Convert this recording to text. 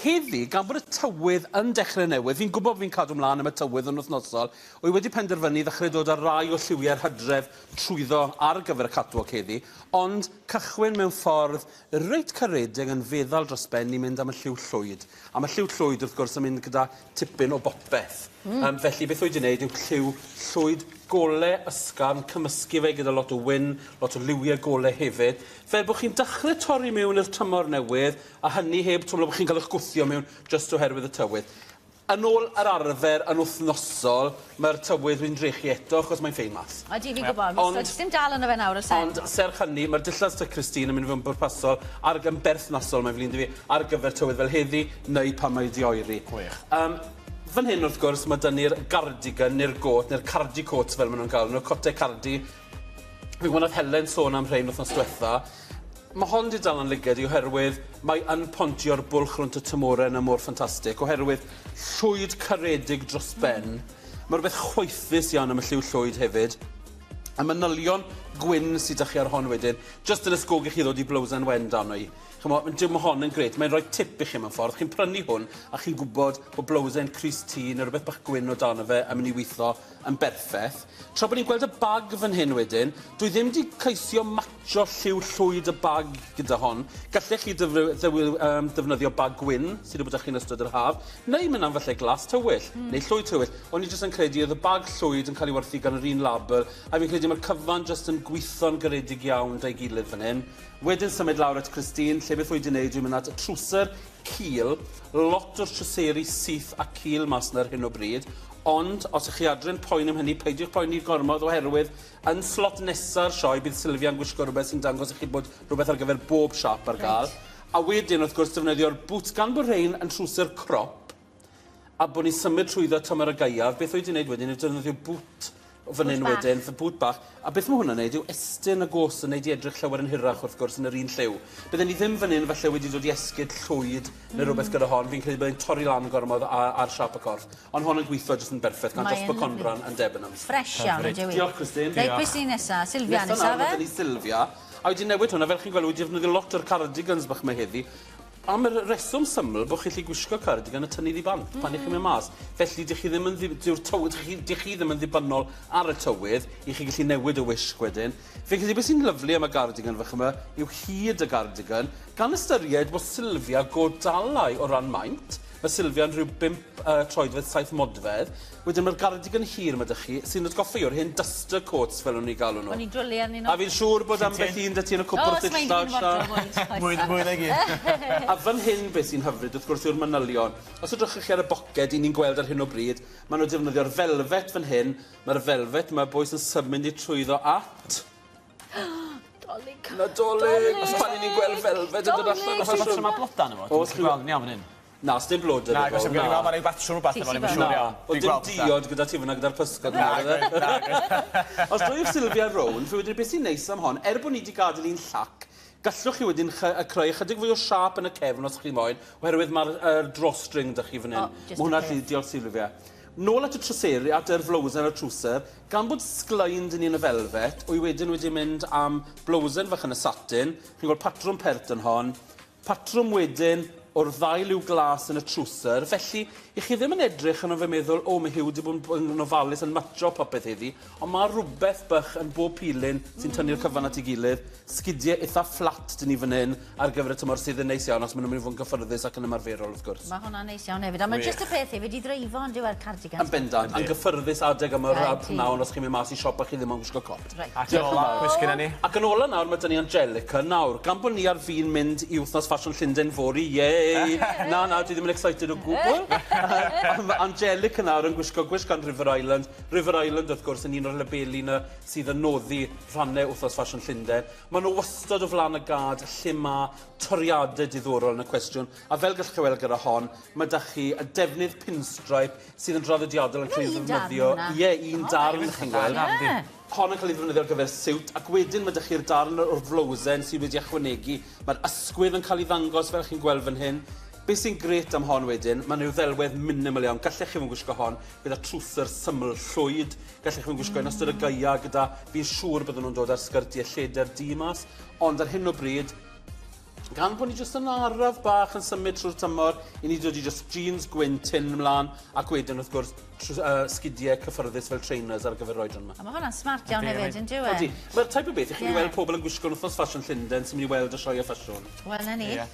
Heddi, gan bod y tywydd yn dechrau newydd, fi'n gwybod bod fi'n cadw mlaen am y tywydd yn wythnosol, wy wedi penderfynu ddechrau dod â rai o lliwiau'r hydref trwyddo ar gyfer y catwalk heddi, ond cychwyn mewn ffordd reit caredig yn feddal dros ben i mynd am y lliw llwyd. A mae lliw llwyd, wrth gwrs, yn mynd gyda tipyn o bopeth. Felly, beth wy 'di wneud yw lliw llwyd gole ysgafn, cymysgu fe gyda lot o wyn, lot o liwiau gole hefyd, fel bod chi'n dechrau torri mewn i'r tymor newydd, A hynny heb twmlo bod chi'n cael eich gwthio mewn jyst oherwydd y tywydd. Yn ôl yr arfer yn wythnosol, mae'r tywydd wedi'n drechu eto achos mae'n ffein mas. Odi, fi'n gwybod. Ond... Does dim dal arno fe nawr, oes e? Ond serch hynny, mae'r dillad sy 'da Christine yn mynd i fod yn bwrpasol ar yn berthnasol, mae'n flin 'da fi, ar gyfer tywydd fel heddi neu pan mae 'di oeri. Gwych. Yym, fan hyn wrth gwrs, mae 'da ni'r gardigan neu'r got neu'r cardi coats fel maen nhw'n galw nhw, cote cardi. Fi'n gwybod nath Helen sôn am rhein wythnos diwetha. Mae hon 'di dal yn lyged i oherwydd mae yn pontio'r bwlch rhwnt y tymhorau 'na mor ffantastig oherwydd llwyd caredig dros ben. Mae rhywbeth chwaethus iawn am y lliw llwyd hefyd. Y manylion gwyn sy 'da chi ar hon wedyn, jyst yn ysgogi chi ddod i blowsen wen dano i. Ch'mo', ma' dim hon yn grêt, mae'n rhoi tip i chi mewn ffordd. Chi'n prynu hwn a chi'n gwybod bod blowsen crys T neu rhywbeth bach gwyn o dano fe yn mynd i witho yn berffeth. Tra bod ni'n gweld y bag fan hyn wedyn, dwi ddim 'di ceisio matsio lliw llwyd y bag gyda hon. Gallech chi defnyddio bag gwyn sydd 'di bod 'da chi yn ystod yr haf, neu mynd am falle glas tywyll, neu llwyd tywyll. O'n i jyst yn credu oedd y bag llwyd yn cael ei werthu gan yr un label, a fi'n credu mae'r cyfan jyst yn gwitho'n garedig iawn 'da'i gilydd fan hyn. Wedyn symud lawr at Christine, lle beth wy 'di neud yw mynd at y trwser cul, lot o'r trwseri syth a cul mas 'na ar hyn o bryd, ond os ych chi adre'n poeni am hynny, peidiwch poeni gormod oherwydd yn slot nesa'r sioe bydd Sylfia'n gwisgo rhywbeth sy'n dangos i chi bod rhywbeth ar gyfer bob siâp ar gael. Reit. A wedyn wrth gwrs defnyddio'r boots, gan bod rhein yn trwser crop, a bod ni'n symud trwyddo tymor y gaeaf, beth wyt ti'n neud wedyn yw defnyddio boot fan hyn wedyn, fy boot bach, a beth mae hwnna'n neud yw estyn y gos yn neud i edrych llawer yn hirach wrth gwrs yn yr un lliw. Bydden ni ddim fan hyn falle wedi dod i esgid llwyd neu rhywbeth gyda hon, fi'n credu byddai'n torri lan gormod ar siâp y corff, ond hon yn gweithio jyst yn berffaith gan Jasper Conran yn Debenhams. Ffresh iawn yndyw 'i? Diolch Christine. Reit, pwy sy'n nesa? Sylvia nesa fe? Nesa nawr ma' 'da ni Sylvia, a wedi newid hwnna, fel chi'n gweld wedi defnyddio lot o'r cardigans bach 'ma heddi. Am y rheswm syml bod chi 'llu gwisgo cardigan a tynnu ddi bant pan 'ych chi'n mynd mas. Felly 'dych chi ddim yn ddi- dyw'r tywydd chi 'dych chi ddim yn ddibynnol ar y tywydd i chi gallu newid y wisg wedyn. Fi'n credu beth sy'n lyfli am y gardigan fach yma yw hyd y gardigan, gan ystyried bod Sylvia go dalau o ran maint, mae Sylvia'n rhyw bump troedfedd, 7 modfedd. Wedyn mae'r gardigan hir 'ma 'da chi, sy'n atgoffa i o'r hen duster coats fel o'n ni'n galw nhw. O'n i'n dwli arnyn nhw. A fi'n siŵr bod ambell un 'da ti yn y cwpwrdd dillad, Siân. Mwy mwy nag un. A fan hyn beth sy'n hyfryd wrth gwrs yw'r manylion. Os edrychwch chi ar y boced 'yn ni'n gweld ar hyn o bryd, ma' nhw defnyddio'r felfet fan hyn, ma'r felfet 'ma bois yn symud ni trwyddo at Dolig. Nadolig! Os pan 'yn ni'n gweld felfed yn dod allan o O's 'na batrwm â bloda arno fo? O's. Dwi'n gallu gweld yn iawn fan hyn. Na, sdim blode 'da fo. Nag oes, fi'n gweld ma' ryw batrwm rwbath arno fo, ddim yn siŵr iawn. O'dd dim diod gyda ti fyn 'na gyda'r pysgod yna oedd e? Nag oes. Os dwi wrth Sylvia rownd, fi wedyn beth sy'n neis am hon, er bod ni 'di gadel un llac, gallwch chi wedyn creu ychydig fwy o siâp yn y cefn os chi moyn, oherwydd ma'r yr drawstring 'da chi fan hyn. O, jyst Ma' hwnna 'llu, diolch Sylvia. Nôl at y trwseri, at yr flowsen a'r trwser, gan bod sglein 'da ni yn y felfet, wy wedyn wedi mynd am blowsen fach yn y satin, chi'n gweld patrwm pert yn hon, Patrwm wedyn o'r ddau liw glas yn y trwser, felly 'ych chi ddim yn edrych arno fe meddwl, o, mae Huw 'di bod yn yn ofalus yn matsio popeth heddi, ond ma' rwbeth bych yn bob pilyn sy'n tynnu'r cyfan at ei gilydd, sgidie itha fflat 'da ni fan hyn ar gyfer y tymor sydd yn neis iawn achos ma' nhw'n mynd i fod yn gyffyrddus ac yn ymarferol wrth gwrs. Ma' hwnna'n neis iawn hefyd, a ma' jyst y peth hefyd i ddreifo on'd yw e'r cardigans? Yn bendant, yn gyffyrddus adeg yma o'r prynhawn os chi'n mynd mas i siopa chi ddim ond gwisgo cot. Reit. Ac yn ola, pwy sgynna ni? Ac yn ola nawr, mae 'da ni Angelica. Nawr, gan bod ni ar fin mynd i Wythnos Ffasiwn Llundain fory, yay! Na, na, dwi ddim yn excited o gwbl. Ond ma' Angelica nawr yn gwisgo gwisg gan River Island. River Island, wrth gwrs, yn un o'r labeli 'na sydd yn noddi rhannau Wythnos Ffasiwn Llundain. Maen nhw wastad o flaen y gad lle ma' toriadau diddorol yn y cwestiwn. A fel gallwch chi weld gyda hon, ma' 'da chi y defnydd pinstripe sydd yn draddodiadol yn cael ei ddefnyddio... Ie, un darn, chi'n gweld. Hon yn cael ei ddefnyddio ar gyfer siwt, ac wedyn ma' 'da chi'r darn o'r flowsen sydd wedi ychwanegu. Mae'r ysgwydd yn cael ei ddangos, fel chi'n gweld fan hyn. Be sy'n grêt am hon wedyn, mae'n rhyw ddelwedd minimal iawn. Gallech chi fod yn gwisgo hon gyda trwser syml llwyd. Gallech chi fod yn gwisgo yn ystod y gaea gyda... Fi'n siŵr bydden nhw'n dod â'r sgyrtiau lledr du mas, ond ar hyn o bryd, Gan bod ni jyst yn araf bach yn symud trwy'r tymor, i ni dod i jyst jeans gwyn tynn mlaen, ac wedyn wrth gwrs sgidie cyffyrddus fel trainers ar gyfer yr oedran yma. A mae hwnna'n smart iawn Ydi, hefyd, yn dyw e? Ydi. Mae'r type o beth i chi'n Ie. weld pobl yn gwisgo yn wythnos ffasiwn Llundain sy'n mynd i weld y sioe ffasiwn. Wel, na ni. Ie.